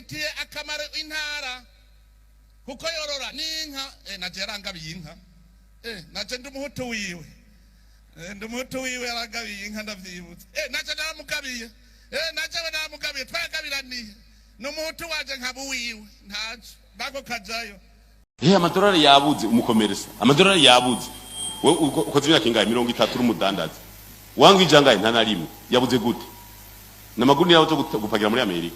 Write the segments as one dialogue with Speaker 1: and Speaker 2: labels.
Speaker 1: Ifitiye akamaro intara kuko yorora n'inka. Naje yarangabiye inka. Naje ndi umuhutu wiwe. Ndi umuhutu wiwe, yarangabiye inka, ndavyibutse. Naje naramugabiye. Naje we naramugabiye, twayagabiraniye. Ni umuhutu waje nkaba uwiwe, ntaco nako kajayo.
Speaker 2: Amadolari yabuze, umukomeresa, amadolari yabuze. Wewe ukoze imyaka ingahe? 30 uri umudandaza, wanga ijangaye nta na rimwe yabuze gute? N'amagunira yo gupagira muri Amerika,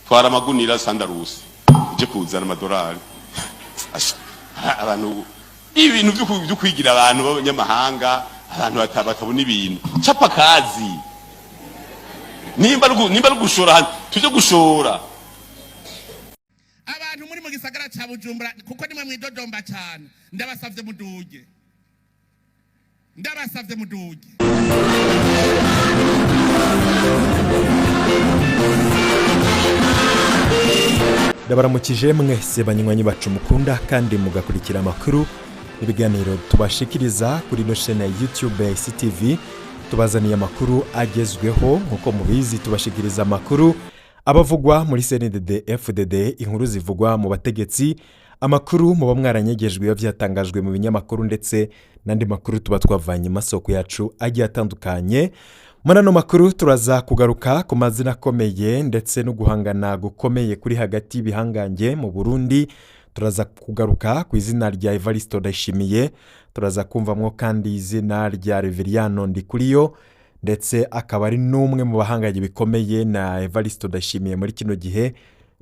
Speaker 2: twara amagunira sandarusi uje kuzana amadolari. Asha, abantu ibintu byo kwigira abantu b'abanyamahanga, abantu batabona ibintu. Chapa kazi. Nimba ari gushora hanze, tuje gushora.
Speaker 1: Abantu muri mu gisagara ca Bujumbura, kuko nimwe mwidodomba cyane, ndabasavye muduge, ndabasavye muduge.
Speaker 3: Ndabaramukije mwese banywanyi bacu mukunda kandi mugakurikira amakuru n'ibiganiro tubashikiriza kuri ino shene ya YouTube ya CTV. Tubazaniye amakuru agezweho. Nk'uko mubizi, tubashikiriza amakuru abavugwa muri CNDD FDD, inkuru zivugwa mu bategetsi, amakuru muba mwaranyegejwe iyo byatangajwe mu binyamakuru, ndetse n'andi makuru tuba twavanye mu masoko yacu agiye atandukanye. Muri ano makuru turaza kugaruka ku mazina akomeye ndetse no guhangana gukomeye kuri hagati y'ibihangange mu Burundi. Turaza kugaruka ku izina rya Evariste Ndayishimiye, turaza kumvamwo kandi izina rya Reveriyano Ndikuriyo, ndetse akaba ari n'umwe mu bahanganye bikomeye na Evariste Ndayishimiye muri kino gihe,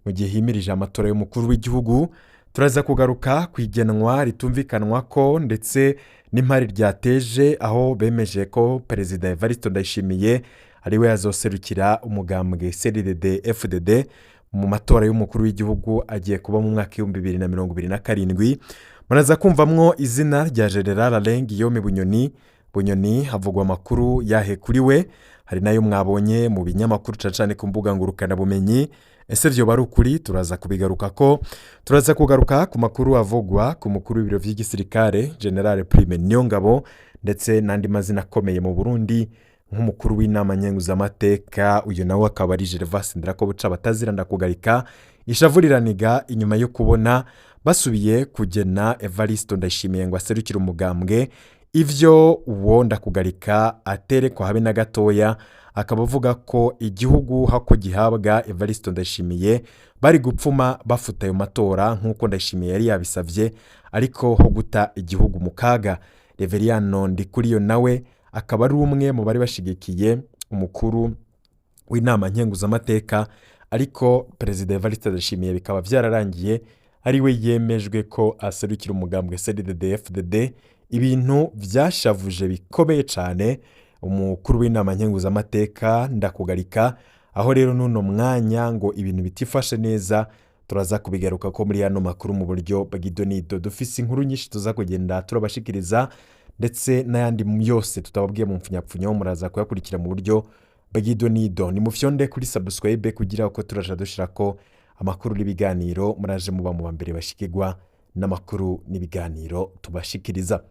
Speaker 3: mu gihe himirije amatora y'umukuru w'igihugu. Turaza kugaruka ku igenwa ritumvikanwa ko ndetse n'impari ryateje, aho bemeje ko Perezida Evariste Ndayishimiye ari we azoserukira umugambwe CNDD FDD mu matora y'umukuru w'igihugu agiye kuba mu mwaka w'2027. Muraza kumvamwo izina rya General Alain Guillaume Bunyoni. Bunyoni havugwa amakuru yahe kuri we? Hari nayo mwabonye mu binyamakuru, cyane cyane ku mbuga ngurukanabumenyi. Ese vyoba ari ukuri? Turaza kubigaruka ko turaza kugaruka ku makuru avugwa ku mukuru w'ibiro vy'igisirikare, General Prime Niyongabo, ndetse n'andi mazina akomeye mu Burundi nk'umukuru w'inama nkenguzamateka, uyu nawe akaba ari Gervas Ndirakobuca batazira ndakugarika. Ishavu riraniga inyuma yo kubona basubiye kugena Evariste Ndayishimiye ngo aserukire umugambwe, ivyo uwo ndakugarika aterekwa habe na gatoya, akaba avuga ko igihugu hako gihabwa Evariste Ndayishimiye bari gupfuma bafuta ayo matora nk'uko Ndayishimiye yari yabisavye, ariko ho guta igihugu mu kaga. Reveriyano Ndikuriyo nawe akaba ari umwe mu bari bashigikiye umukuru w'inama nkenguzamateka, ariko Perezida Evariste Ndayishimiye bikaba byararangiye ari we yemejwe ko aserukira umugambwe CNDD FDD, ibintu byashavuje bikomeye cyane umukuru w'inama nkenguzamateka ndakugarika. Aho rero n'uno mwanya ngo ibintu bitifashe neza, turaza kubigaruka ko muri ano makuru mu buryo bw'idonido. Dufise inkuru nyinshi tuza kugenda turabashikiriza, ndetse n'ayandi yose tutababwiye mu mfunyapfunyo muraza kuyakurikira mu buryo bw'idonido. Ni mufyonde kuri subscribe kugira ko turaja dushira ko amakuru n'ibiganiro, muraje muba mu ba mbere bashikirwa n'amakuru n'ibiganiro tubashikiriza.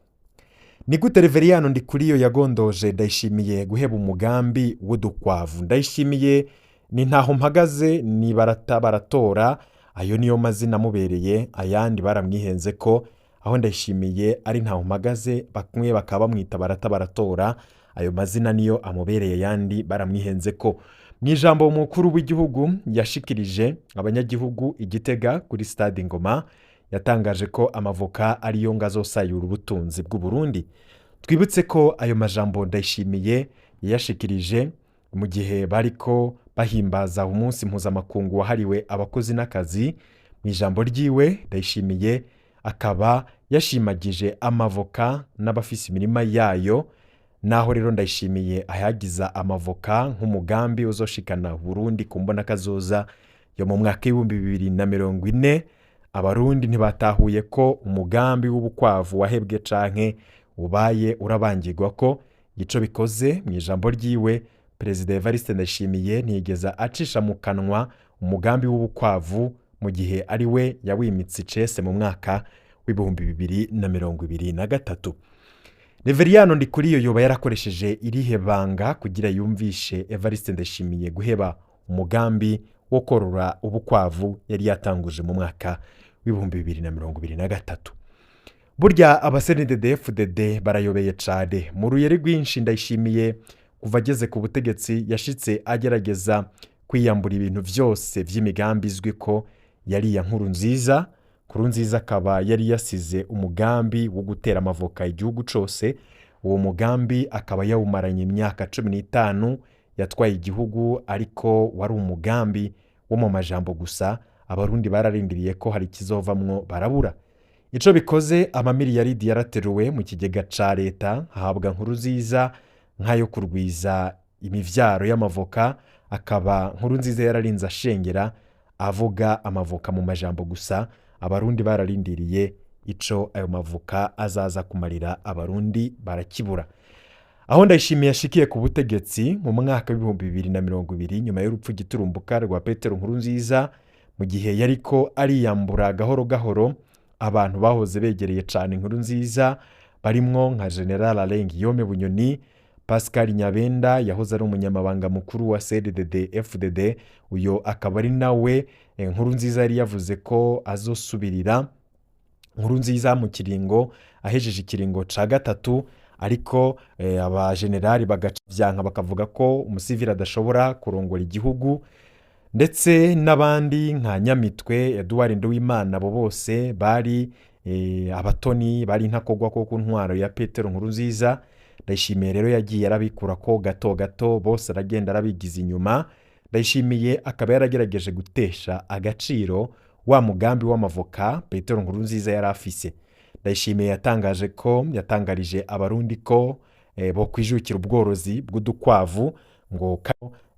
Speaker 3: Ni gute Reveriyano Ndikuriyo yagondoje Ndayishimiye guheba umugambi w'udukwavu? Ndayishimiye ni ntaho mpagaze, ni barata baratora, ayo niyo mazina amubereye, ayandi baramwihenze ko. Aho Ndayishimiye ari ntaho mpagaze, bamwe bakaba bamwita barata baratora, ayo mazina niyo amubereye, ayandi baramwihenze ko. Mu ijambo umukuru w'igihugu yashikirije abanyagihugu i Gitega kuri stade Ingoma, yatangaje ko amavoka ariyo ngo azosayura ubutunzi bw'u Burundi. Twibutse ko ayo majambo Ndayishimiye yayashikirije mu gihe bariko bahimbaza umunsi mpuzamakungu wahariwe abakozi n'akazi. Mu ijambo ryiwe, Ndayishimiye akaba yashimagije amavoka n'abafise imirima yayo. Naho rero Ndayishimiye ahagiza amavoka nk'umugambi uzoshikana Burundi ku mbonakazoza yo mu mwaka w'2040, Abarundi ntibatahuye ko umugambi w'ubukwavu wahebwe canke ubaye urabangirwa ko ico bikoze. Mu ijambo ryiwe, Perezida Evariste Ndayishimiye ntiyigeza acisha mu kanwa umugambi w'ubukwavu, mu gihe ari we yawimitse icese mu mwaka w'2023. Reveriyano Ndikuriyo yoba yarakoresheje irihe banga kugira yumvishe Evariste Ndayishimiye guheba umugambi w'udukwavu? Umugambi wo korora ubukwavu yari yatanguje mu mwaka w'2023. Burya aba CNDD-FDD barayobeye cane. Mu ruyeri rwinshi, Ndayishimiye kuva ageze ku butegetsi yashitse agerageza kwiyambura ibintu vyose vy'imigambi izwi ko yari iya Nkurunziza. Nkurunziza akaba yari yasize umugambi wo gutera amavoka igihugu cose. Uwo mugambi akaba yawumaranye imyaka 15 yatwaye igihugu, ariko wari umugambi wo mu majambo gusa. Abarundi bararindiriye ko hari ikizovamwo, barabura. Ico bikoze, amamiliyaridi yarateruwe mu kigega ca leta, ahabwa Nkurunziza nk'ayo kurwiza imivyaro y'amavoka. Akaba Nkurunziza yararinze ashengera avuga amavoka mu majambo gusa. Abarundi bararindiriye ico ayo mavoka azaza kumarira Abarundi, barakibura. Aho Ndayishimiye yashikiye ku butegetsi mu mwaka w'2020, nyuma y'urupfu giturumbuka rwa Petero Nkurunziza, mu gihe yariko ariyambura gahoro gahoro abantu bahoze begereye cane Nkurunziza, barimwo nka General Alain Guillaume Bunyoni, Pascal Nyabenda yahoze ari umunyamabanga mukuru wa CNDD FDD, uyo akaba ari nawe Nkurunziza yari yavuze ko azosubirira Nkurunziza mu kiringo ahejeje ikiringo ca gatatu, ariko abajenerali bagavyanka, bakavuga ko umusivili adashobora kurongora igihugu, ndetse n'abandi nka Nyamitwe Edouard Nduwimana. Abo bose bari abatoni, bari intakogwa ko ku ntwaro ya Petero Nkurunziza. Ndayishimiye rero yagiye arabikura ko gato gato, bose aragenda arabigiza inyuma. Ndayishimiye akaba yaragerageje gutesha agaciro wa mugambi w'amavoka Petero Nkurunziza yari afise. Ndayishimiye yatangaje ko yatangarije Abarundi ko bo kwijukira ubworozi bw'udukwavu, ngo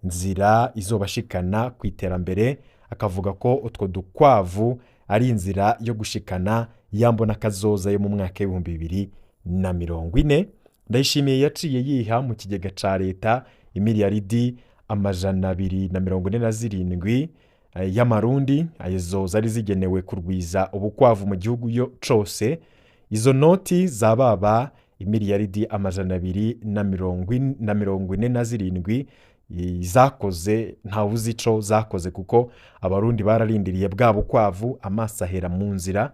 Speaker 3: nzira izobashikana ku iterambere, akavuga ko utwo dukwavu ari inzira yo gushikana yambona kazoza yo mu mwaka w'2040. Ndayishimiye yaciye yiha mu kigega ca leta imiliyaridi 247 y'amarundi. Izo zari zigenewe kurwiza ubukwavu mu gihugu yo cose. Izo noti zababa imiliyaridi 247 zakoze ntawuzi ico zakoze, kuko Abarundi bararindiriye bwa bukwavu, amaso ahera mu nzira.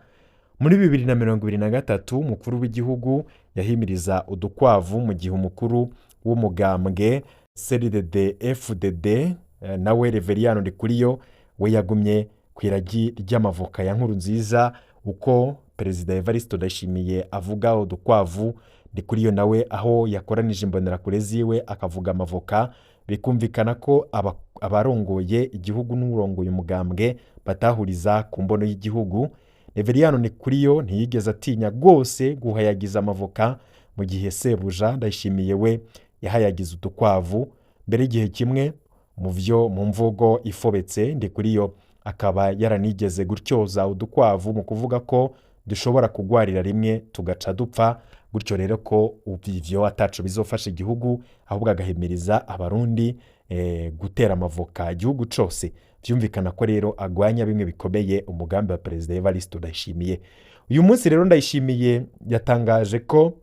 Speaker 3: Muri 2023 umukuru w'igihugu yahimiriza udukwavu, mu gihe umukuru w'umugambwe CNDD FDD nawe Reveriyano Ndikuriyo we yagumye ku iragi ry'amavoka ya Nkurunziza. Uko Perezida Evariste Ndayishimiye avuga udukwavu, Ndikuriyo nawe aho yakoranije imbonerakure ziwe akavuga amavoka. Bikumvikana ko abarongoye igihugu n'urongoye umugambwe batahuriza ku mbono y'igihugu. Reveriyano Ndikuriyo ntiyigeze atinya rwose guhayagiza amavoka, mu gihe sebuja Ndayishimiye we yahayagiza udukwavu. Mbere y'igihe kimwe mu vyo mu mvugo ifobetse, Ndikuriyo akaba yaranigeze gutyoza udukwavu mu kuvuga ko dushobora kugwarira rimwe tugaca dupfa, gutyo rero ko ivyo ataco bizofasha igihugu, ahubwo agahimiriza Abarundi gutera amavoka igihugu cose. Vyumvikana ko rero agwanya bimwe bikomeye umugambi wa Perezida Evariste Ndayishimiye. Uyu munsi rero Ndayishimiye yatangaje ko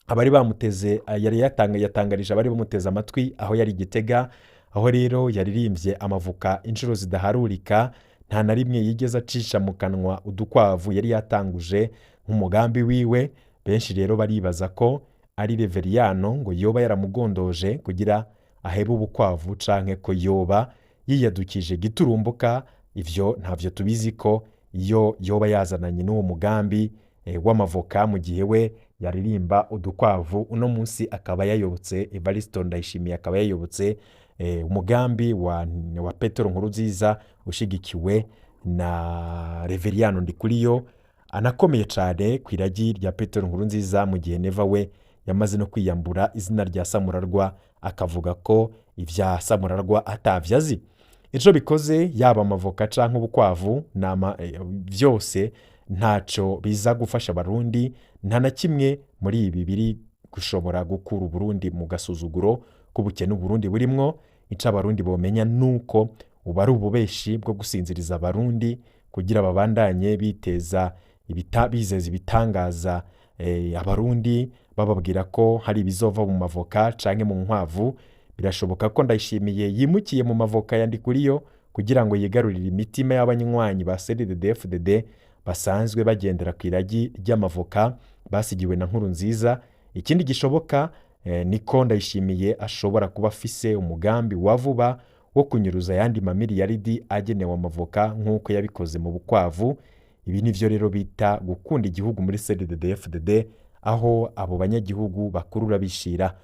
Speaker 3: abari bamuteze, yari yatanga yatangarije abari bamuteze amatwi aho yari Gitega, aho rero yaririmbye amavoka inshuro zidaharurika, nta na rimwe yigeze acisha mu kanwa udukwavu yari yatanguje nk'umugambi wiwe. Benshi rero baribaza ko ari Reveriyano ngo yoba yaramugondoje kugira ahebe ubukwavu, canke ko yoba yiyadukije giturumbuka. Ivyo ntavyo tubizi ko iyo yoba yazananye n'uwo mugambi w'amavoka mu gihe we yaririmba udukwavu. Uno munsi akaba yayobotse Evariste Ndayishimiye, akaba yayobotse umugambi wa Petero Nkurunziza ushigikiwe na Reveriyano Ndikuriyo, anakomeye cyane ku iragi rya Petero Nkurunziza, mu gihe Neva we yamaze no kwiyambura izina rya Samurarwa, akavuga ko ibya Samurarwa atavyo azi. Ico bikoze, yaba amavoka canke ubukwavu nama byose ntaco biza gufasha Abarundi. Nta na kimwe muri ibi biri gushobora gukura Uburundi mu gasuzuguro k'ubukene Uburundi burimwo. Ico Abarundi bomenya nuko ubu ari ububeshi bwo gusinziriza Abarundi kugira babandanye biteza bizeza ibitangaza Abarundi, bababwira ko hari ibizova mu mavoka canke mu nkwavu. Birashoboka ko Ndayishimiye yimukiye mu mavoka ya Ndikuriyo kugira ngo yigarurire imitima y'abanywanyi ba CNDD-FDD basanzwe bagendera ku iragi ry'amavoka basigiwe na Nkurunziza. Ikindi gishoboka niko Ndayishimiye ashobora kuba afise umugambi wa vuba wo kunyuruza ayandi mamiliyaridi agenewe amavoka nk'uko yabikoze mu bukwavu. Ibi nivyo rero bita gukunda igihugu muri CNDD-FDD, aho abo banyagihugu bakurura bishira.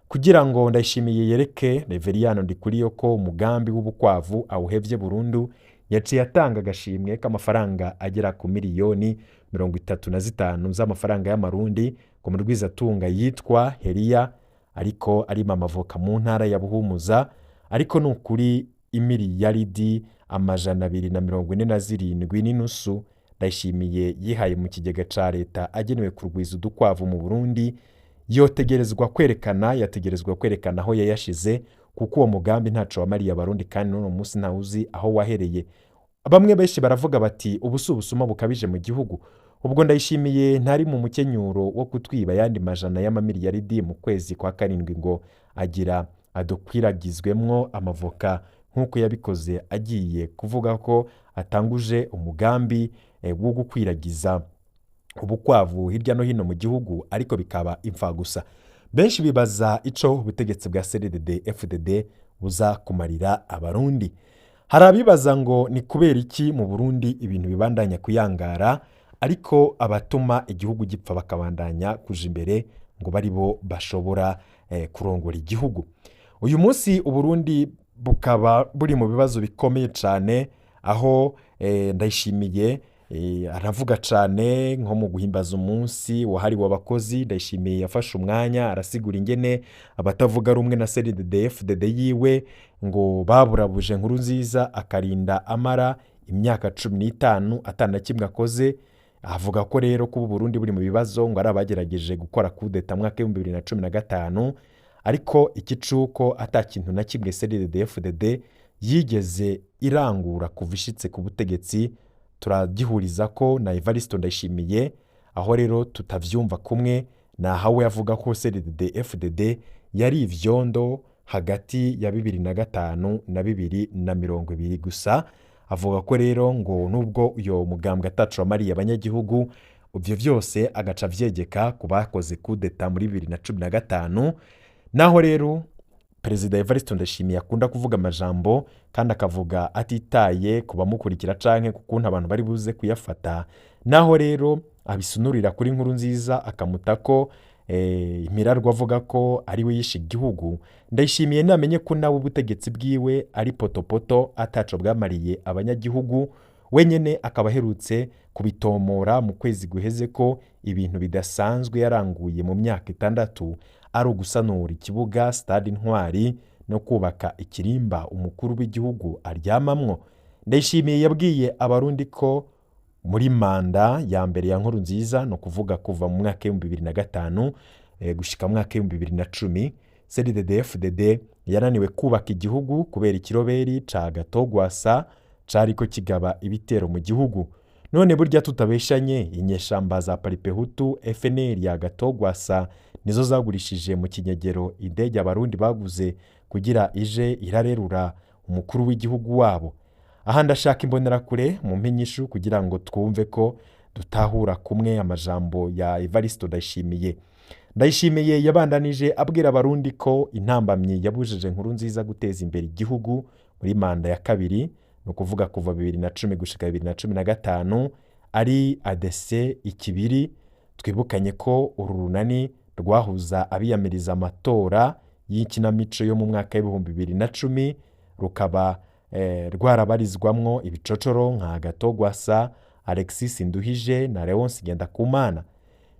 Speaker 3: Kugira ngo Ndayishimiye yereke Reveriyano Ndikuriyo ko umugambi w'ubukwavu awuhevye burundu, yaciye atanga agashimwe k'amafaranga agera ku 35 miliyoni z'amafaranga y'amarundi ku murwizatunga yitwa Heriya, ariko arima amavoka mu ntara ya Buhumuza. Ariko ni ukuri 247.5 miliyari Ndayishimiye yihaye mu kigega ca leta agenewe kurwiza udukwavu mu Burundi, yotegerezwa kwerekana yategerezwa kwerekana aho yayashize, kuko uwo mugambi ntaco wamariye abarundi kandi n'uno munsi ntawuzi aho wahereye. Bamwe benshi baravuga bati ubu si ubusuma bukabije mu gihugu? Ubwo Ndayishimiye ntari mu mukenyuro wo kutwiba ayandi majana y'amamiliyaridi mu kwezi kwa karindwi ngo agira adukwiragizwemwo amavoka nk'uko yabikoze agiye kuvuga ko atanguje umugambi wo gukwiragiza ubukwavu hirya no hino mu gihugu, ariko bikaba imfagusa. Benshi bibaza ico ubutegetsi bwa CNDD FDD buza kumarira abarundi. Hari abibaza ngo ni kubera iki mu Burundi ibintu bibandanya kuyangara, ariko abatuma igihugu gipfa bakabandanya kuja imbere ngo bari bo bashobora kurongora igihugu. Uyu munsi Uburundi bukaba buri mu bibazo bikomeye cane, aho Ndayishimiye aravuga cane nko mu guhimbaza umunsi wahariwe abakozi. Ndayishimiye yafashe umwanya arasigura ingene abatavuga rumwe na CNDD-FDD yiwe ngo baburabuje Nkurunziza akarinda amara imyaka 15 atana kimwe akoze. Avuga ko rero kuba Uburundi buri mu bibazo ngo ari abagerageje gukora kudeta mwaka 2015, ariko iki cuko ata kintu na kimwe CNDD-FDD yigeze irangura kuva ishitse ku butegetsi, turagihuriza ko na Evariste Ndayishimiye. Aho rero tutavyumva kumwe nahawe avuga ko CNDD-FDD yari ivyondo hagati ya 2005 na 2020 gusa. Avuga ko rero ngo nubwo uyo mugambwe ataco wamariye abanyagihugu, ivyo vyose agaca avyegeka ku bakoze kudeta muri 2015. Naho rero Perezida Evariste Ndayishimiye akunda kuvuga amajambo kandi akavuga atitaye ku bamukurikira canke ku kuntu abantu bari buze kuyafata, naho rero abisunurira kuri Nkurunziza akamuta ko imirarwa avuga ko ari we yishe igihugu, Ndayishimiye namenye ko nawe ubutegetsi bwiwe ari potopoto ataco bwamariye abanyagihugu. Wenyene akaba aherutse kubitomora mu kwezi guheze ko ibintu bidasanzwe yaranguye mu myaka 6 ari ugusanura ikibuga Stade Intwari no kubaka ikirimba umukuru w'igihugu aryamamwo. Ndayishimiye yabwiye abarundi ko muri manda ya mbere ya Nkurunziza, no kuvuga kuva mu mwaka 2005 gushika mu mwaka 2010, CNDD-FDD yananiwe kubaka igihugu kubera ikiroberi ca Gatogwasa cariko kigaba ibitero mu gihugu. None burya tutabeshanye, inyeshamba za Paripehutu FNL ya Gatogwasa nizo zagurishije mu kinyegero indege abarundi baguze kugira ije irarerura umukuru w'igihugu wabo. Aha ndashaka imbonerakure mu mpinyishu kugira ngo twumve ko dutahura kumwe amajambo ya Evariste Ndayishimiye. Ndayishimiye yabandanije abwira abarundi ko intambamyi yabujije Nkurunziza guteza imbere igihugu muri manda ya kabiri, ni ukuvuga kuva 2010 gushika 2015, ari ADC Ikibiri. Twibukanye ko uru runani rwahuza abiyamiriza amatora y'ikinamico yo mu mwaka w'2010, rukaba rwarabarizwamwo ibicocoro nka Gatogwasa, Alexis Nduhije na Leonce Ngendakumana.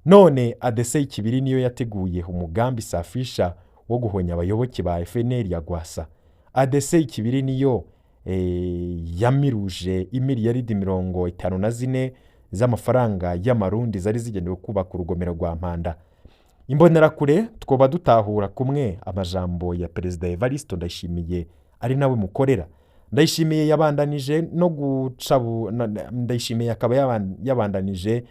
Speaker 3: None ADC Ikibiri niyo yateguye umugambi safisha wo guhonya abayoboke ba FNL ya Gwasa. ADC Ikibiri niyo yamiruje 54 miliyari z'amafaranga y'amarundi zari zigenewe kubaka urugomero rwa Mpanda. Imbonerakure twoba dutahura kumwe amajambo ya Perezida Evariste Ndayishimiye ari nawe mukorera. Ndayishimiye yabandanije no gucabu Ndayishimiye akaba yabandanije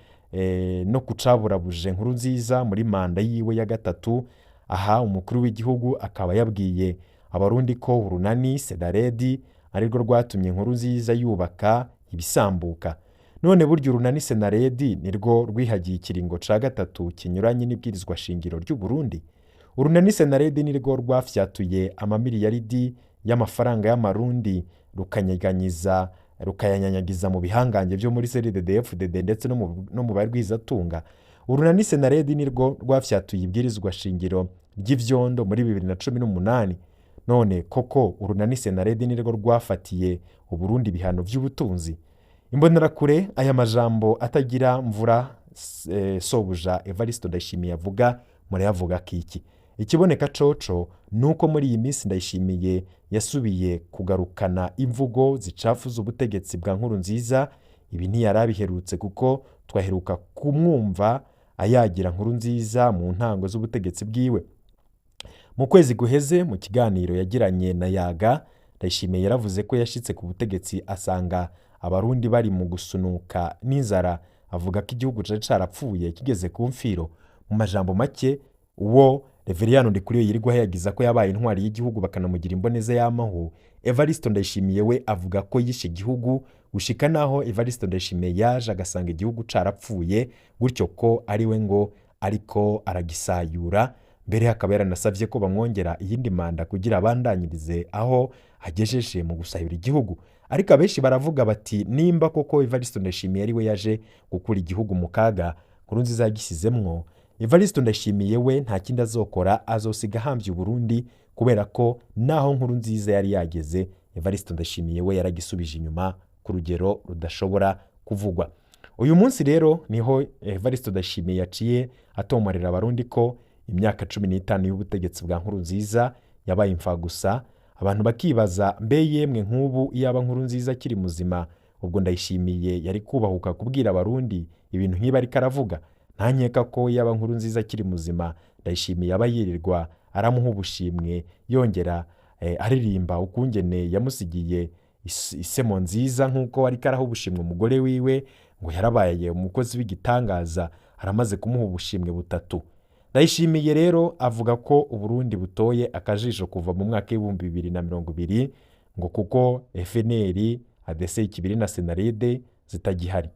Speaker 3: no kucaburabuje Nkurunziza muri manda yiwe ya gatatu. Aha umukuru w'igihugu akaba yabwiye Abarundi ko Urunani Senaredi arirwo rwatumye Nkurunziza yubaka ibisambuka. None burya Urunani Senaredi nirwo rwihagiye ikiringo ca gatatu kinyuranye n'ibwirizwa shingiro ry'u Burundi. Urunani Senaredi nirwo rwafyatuye amamiliyaridi y'amafaranga y'amarundi, rukanyeganyiza, rukayanyanyagiza mu bihangange byo muri CNDD-FDD ndetse no mu barwizatunga. Urunani Senaredi nirwo rwafyatuye ibwirizwa shingiro ry'ivyondo muri 2018. None koko Urunani Senaredi nirwo rwafatiye Uburundi ibihano vy'ubutunzi. Imbonerakure, aya majambo atagira mvura sobuja Evariste Ndayishimiye avuga, murayavuga kiki? Ikiboneka coco nuko muri iyi minsi Ndayishimiye yasubiye kugarukana imvugo zicafuza ubutegetsi bwa Nkurunziza. Ibi ntiyarabiherutse, kuko twaheruka kumwumva ayagira Nkurunziza mu ntango z'ubutegetsi bwiwe. Mu kwezi guheze, mu kiganiro yagiranye na Yaga, Ndayishimiye yaravuze ko yashitse ku butegetsi asanga Abarundi bari mu gusunuka n'inzara, avuga ko igihugu cari carapfuye kigeze ku mfiro. Mu majambo make, uwo Reveriyano Ndikuriyo yirirwa yagiza ko yabaye intwari y'igihugu bakanamugira imboneza y'amaho, Evariste Ndayishimiye we avuga ko yishe igihugu, gushika naho Evariste Ndayishimiye yaje agasanga igihugu carapfuye, gutyo ko ari we ngo ariko aragisayura. Mbere akaba yaranasabye ko bamwongera iyindi manda kugira abandanyirize aho agejeje mu gusayura igihugu. Ariko abenshi baravuga bati nimba koko Evariste Ndayishimiye ari we yaje gukura igihugu mu kaga Nkurunziza yagisizemwo, Evariste Ndayishimiye we nta kindi azokora, azosiga ahambye Uburundi, kubera ko naho Nkurunziza yari yageze, Evariste Ndayishimiye we yaragisubije inyuma ku rugero rudashobora kuvugwa. Uyu munsi rero niho Evariste Ndayishimiye yaciye atomorera Abarundi ko imyaka 15 y'ubutegetsi bwa Nkurunziza yabaye imfagusa. Abantu bakibaza, mbe yemwe nk'ubu iyaba Nkurunziza akiri muzima, ubwo Ndayishimiye yari kubahuka kubwira Abarundi ibintu nk'ibi ariko aravuga? Ntankeka ko iyaba Nkurunziza akiri muzima, Ndayishimiye aba yirirwa aramuha ubushimwe, yongera aririmba ukungene yamusigiye isemo nziza, nk'uko ariko araha ubushimwe umugore wiwe ngo yarabaye umukozi w'igitangaza, aramaze kumuha ubushimwe butatu. Ndayishimiye rero avuga ko Uburundi butoye akajisho kuva mu mwaka w'2020, ngo kuko FNL, ADC Kibiri na Senarede zitagihari.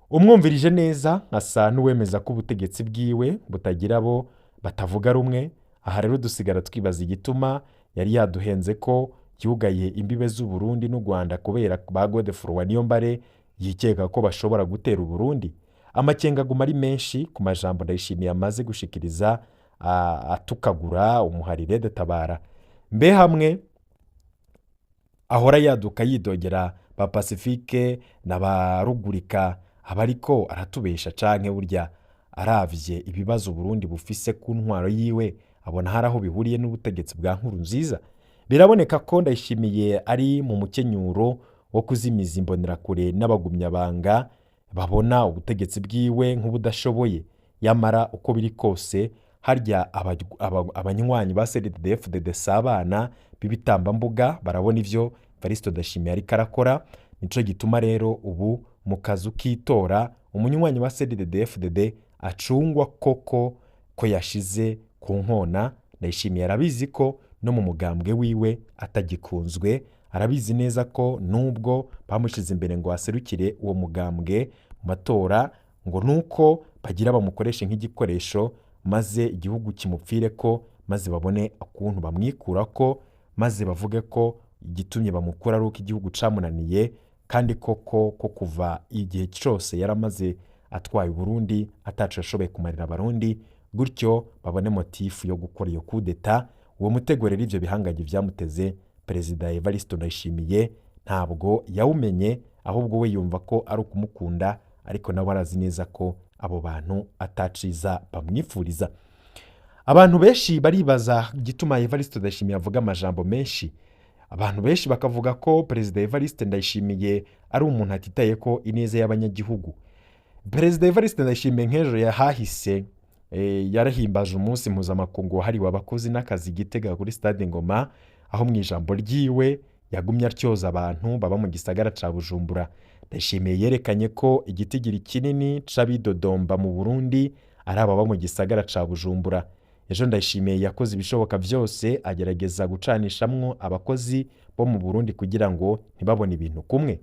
Speaker 3: Umwumvirije neza asa n'uwemeza ko ubutegetsi bwiwe butagira abo batavuga rumwe. Aha rero dusigara twibaza igituma yari yaduhenze ko yugaye imbibe z'u Burundi n'u Rwanda kubera ba Godefroid Niyombare yikeka ko bashobora gutera Uburundi. Amakenga aguma ari menshi ku majambo Ndayishimiye amaze gushikiriza atukagura umuharire Tabara. Mbe hamwe ahora yaduka yidogera ba Pacifique na ba Rugurika, aba ariko aratubesha, canke burya aravye ibibazo Burundi bufise ku ntwaro yiwe abona hari aho bihuriye n'ubutegetsi bwa Nkurunziza? Biraboneka ko Ndayishimiye ari mu mukenyuro wo kuzimiza imbonerakure n'abagumyabanga babona ubutegetsi bwiwe nk'ubudashoboye. Yamara uko biri kose, harya abanywanyi ba CNDD-FDD si abana b'ibitambambuga, barabona ivyo Evariste Ndayishimiye ariko arakora. Nico gituma rero ubu mu kazu k'itora umunywanyi wa CNDD-FDD acungwa koko ko yashize ku nkona. Ndayishimiye arabizi ko no mu mugambwe wiwe atagikunzwe, arabizi neza ko nubwo bamushize imbere ngo aserukire uwo mugambwe mu matora, ngo nuko bagira bamukoreshe nk'igikoresho maze igihugu kimupfire ko, maze babone ukuntu bamwikura ko, maze bavuge ko igitumye bamukura ari uko igihugu camunaniye, kandi koko ko kuva igihe cyose yaramaze atwaye Uburundi ataco yashoboye kumarira Abarundi, gutyo babone motif yo gukora iyo kudeta. Uwo mutego rero ivyo bihangange vyamuteze, Perezida Evariste Ndayishimiye ntabwo yawumenye, ahubwo we yumva ko ari ukumukunda, ariko nawe arazi neza ko abo bantu ataciza bamwifuriza. Abantu benshi baribaza igituma Evariste Ndayishimiye avuga amajambo menshi. Abantu benshi bakavuga ko Perezida Evariste Ndayishimiye ari umuntu atitaye ko ineza y'abanyagihugu. Perezida Evariste Ndayishimiye nk'ejo yahahise yarahimbaje umunsi mpuzamakungu wahariwe abakozi n'akazi Gitega kuri stade Ngoma, aho mu ijambo ryiwe yagumye atyoza abantu baba mu gisagara ca Bujumbura. Ndayishimiye yerekanye ko igitigiri kinini c'abidodomba mu Burundi ari ababa mu gisagara ca Bujumbura. Ejo Ndayishimiye yakoze ibishoboka vyose, agerageza gucanishamwo abakozi bo mu Burundi kugira ngo ntibabone ibintu kumwe.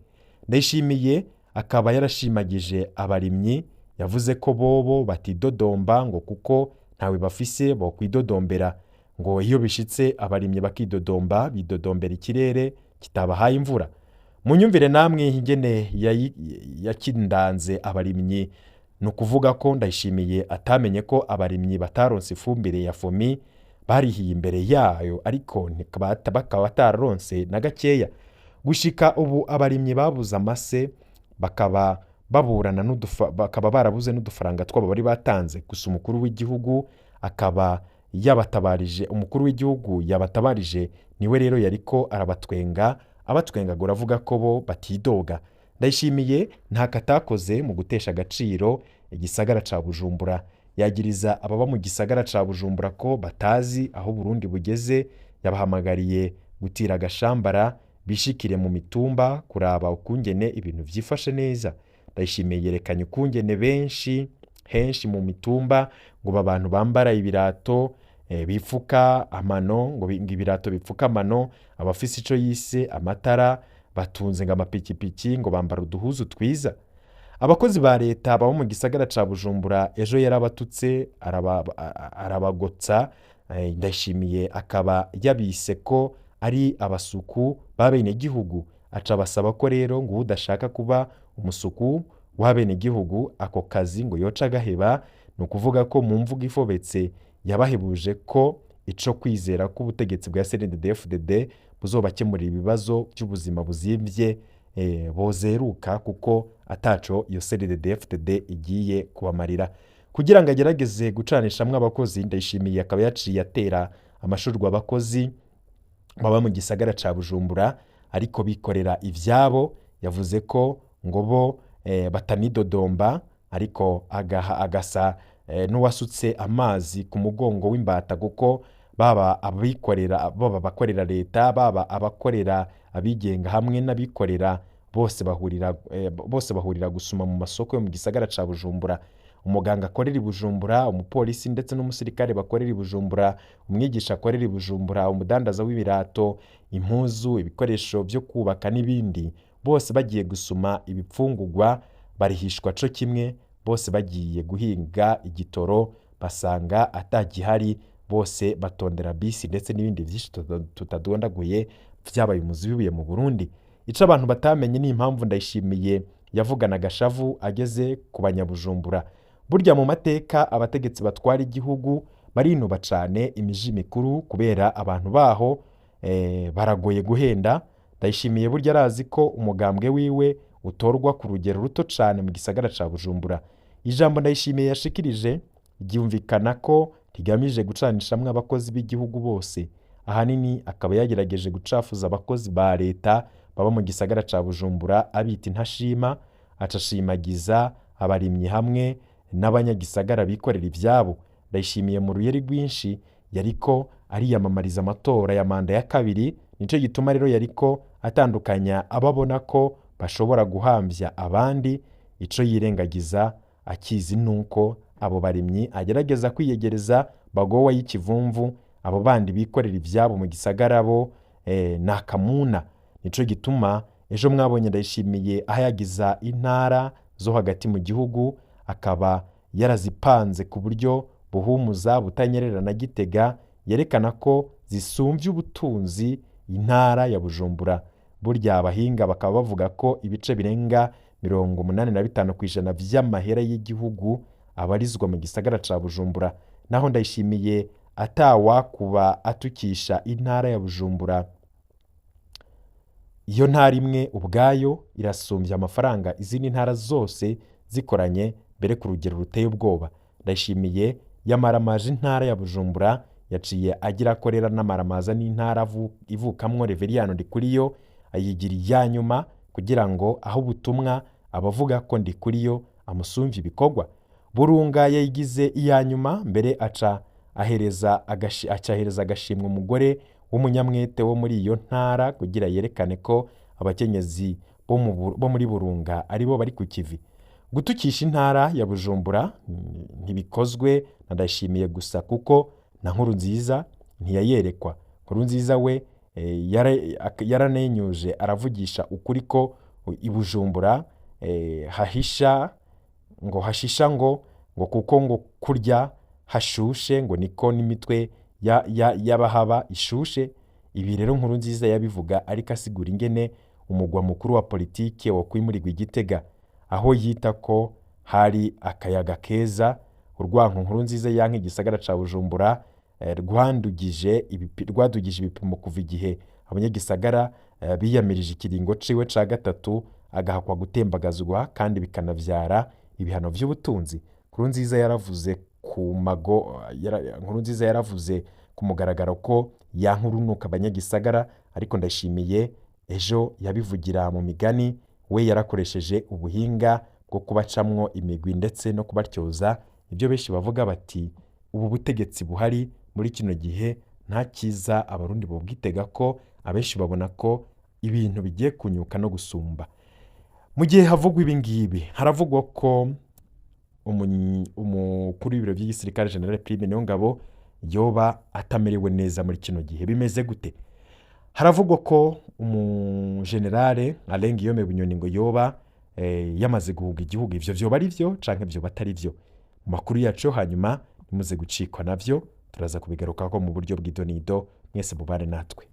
Speaker 3: Ndayishimiye akaba yarashimagije abarimyi, yavuze ko bobo batidodomba ngo kuko ntawe bafise bokwidodombera, ngo iyo bishitse abarimyi bakidodomba bidodombera ikirere kitabahaye imvura. Munyumvire namwe ingene yakindanze abarimyi. Ni ukuvuga ko Ndayishimiye atamenye ko abarimyi bataronse ifumbire ya FOMI barihiye imbere yayo, ariko bakaba batararonse na gakeya. Gushika ubu abarimyi babuze amase, bakaba baburana bakaba barabuze n'udufaranga twabo bari batanze. Gusa umukuru w'igihugu akaba yabatabarije, umukuru w'igihugu yabatabarije niwe rero yariko arabatwenga, abatwengagura avuga ko bo batidoga. Ndayishimiye nta katakoze mu gutesha agaciro igisagara ca Bujumbura, yagiriza ababa mu gisagara ca Bujumbura ko batazi aho Burundi bugeze, yabahamagariye gutira agashambara bishikire mu mitumba kuraba ukungene ibintu vyifashe neza. Ndayishimiye yerekanye ukungene benshi henshi mu mitumba ngo abantu bambara ibirato bipfuka amano, ngo ibirato bipfuka amano, abafise ico yise amatara, batunze ngo amapikipiki, ngo bambara uduhuzu twiza. Abakozi ba leta baba mu gisagara ca Bujumbura ejo yarabatutse arabagotsa. Ndayishimiye akaba yabise ko ari abasuku b'abenegihugu, aca basaba ko rero ngo udashaka kuba umusuku w'abenegihugu ako kazi ngo yoca agaheba. Ni ukuvuga ko mu mvugo ifobetse yabahebuje ko ico kwizera ko ubutegetsi bwa CNDD-FDD buzobakemurira ibibazo by'ubuzima buzimvye bozeruka, kuko ataco iyo CNDD-FDD igiye kubamarira. Kugira ngo agerageze gucanishamwo abakozi, Ndayishimiye akaba yaciye atera amashurwe abakozi baba mu gisagara ca Bujumbura ariko bikorera ivyabo. Yavuze ko ngo bo batanidodomba, ariko agasa n'uwasutse amazi ku mugongo w'imbata, kuko baba abikorera, baba abakorera leta, baba abakorera abigenga hamwe n'abikorera, bose bahurira gusuma mu masoko yo mu gisagara ca Bujumbura. Umuganga akorera i Bujumbura, umupolisi ndetse n'umusirikare bakorera i Bujumbura, umwigisha akorera i Bujumbura, umudandaza w'ibirato, impuzu, ibikoresho byo kubaka n'ibindi, bose bagiye gusuma ibipfungurwa barihishwa co kimwe. Bose bagiye guhinga igitoro basanga atagihari, bose batondera bisi ndetse n'ibindi byinshi tutadondaguye vyabaye umuzi w'ibuye mu Burundi. Ico abantu batamenye ni impamvu Ndayishimiye yavugana agashavu ageze ku banyabujumbura. Burya mu mateka abategetsi batwara igihugu barinuba cane imiji mikuru kubera abantu baho baragoye guhenda. Ndayishimiye burya arazi ko umugambwe wiwe utorwa ku rugero ruto cane mu gisagara ca Bujumbura. Ijambo Ndayishimiye yashikirije ryumvikana ko rigamije gucanishamwo abakozi b'igihugu bose, ahanini akaba yagerageje gucafuza abakozi ba leta baba mu gisagara ca Bujumbura abita intashima, acashimagiza abarimyi hamwe n'abanyagisagara bikorera ivyabo. Ndayishimiye mu ruyeri rwinshi yariko ariyamamariza amatora ya manda ya kabiri, nico gituma rero yariko atandukanya ababona ko bashobora guhamvya abandi. Ico yirengagiza akizi nuko abo barimyi agerageza kwiyegereza bagowa y'ikivumvu, abo bandi bikorera ivyabo mu gisagara bo nakamuna. Nico gituma ejo mwabonye Ndayishimiye ahayagiza intara zo hagati mu gihugu, akaba yarazipanze ku buryo Buhumuza, Butanyerera na Gitega, yerekana ko zisumvye ubutunzi intara ya Bujumbura. Burya abahinga bakaba bavuga ko ibice birenga 85% vy'amahera y'igihugu abarizwa mu gisagara ca Bujumbura. Naho Ndayishimiye atawakuba atukisha intara ya Bujumbura, iyo ntara imwe ubwayo irasumbya amafaranga izindi ntara zose zikoranye mbere ku rugero ruteye ubwoba. Ndayishimiye yamaramaje intara ya Bujumbura, yaciye agira akorera n'amaramaza n'intara ivukamwo Reveriyano Ndikuriyo, ayigira iya nyuma kugira ngo aho ubutumwa abavuga ko Ndikuriyo amusumvye ibikorwa. Burunga yayigize iya nyuma mbere aca ahereza agashimwe umugore w'umunyamwete wo muri iyo ntara kugira yerekane ko abakenyezi bo muri Burunga aribo bari ku kivi. Gutukisha intara ya Bujumbura ntibikozwe na Ndayishimiye gusa, kuko Na Nkurunziza ntiyayerekwa. Nkurunziza we yaranenyuje aravugisha ukuri ko i Bujumbura hahisha ngo hashisha ngo kuko ngo kurya hashushe ngo niko n'imitwe y'abahaba ishushe. Ibi rero Nkurunziza yabivuga ariko asigura ingene umugwa mukuru wa politike wo kwimurirwa i Gitega, aho yita ko hari akayaga keza. Urwanko Nkurunziza yanka igisagara ca Bujumbura rwadugije ibipimo kuva igihe abanyagisagara biyamirije ikiringo ciwe ca gatatu, agahakwa gutembagazwa kandi bikanavyara ibihano vy'ubutunzi. Nkurunziza yaravuze ku mago Nkurunziza yaravuze ku mugaragaro ko yankurunuka abanyagisagara, ariko Ndayishimiye ejo yabivugira mu migani. We yarakoresheje ubuhinga bwo kubacamwo imigwi ndetse no kubatyoza. Ibyo benshi bavuga bati ubu butegetsi buhari muri kino gihe nta cyiza Abarundi bobwitega, ko abenshi babona ko ibintu bigiye kunyuka no gusumba. Mu gihe havugwa ibi ngibi, haravugwa ko umukuru w'ibiro by'igisirikare General Prime Niyongabo yoba atamerewe neza muri kino gihe. Bimeze gute? Haravugwa ko umugenerale Alain Guillaume Bunyoni ngo yoba yamaze guhuga igihugu. Ivyo vyoba ari vyo canke vyoba atari vyo? Mu makuru yacu hanyuma ntimuze gucikwa navyo, turaza kubigarukako mu buryo bw'idonido. Mwese mubane natwe.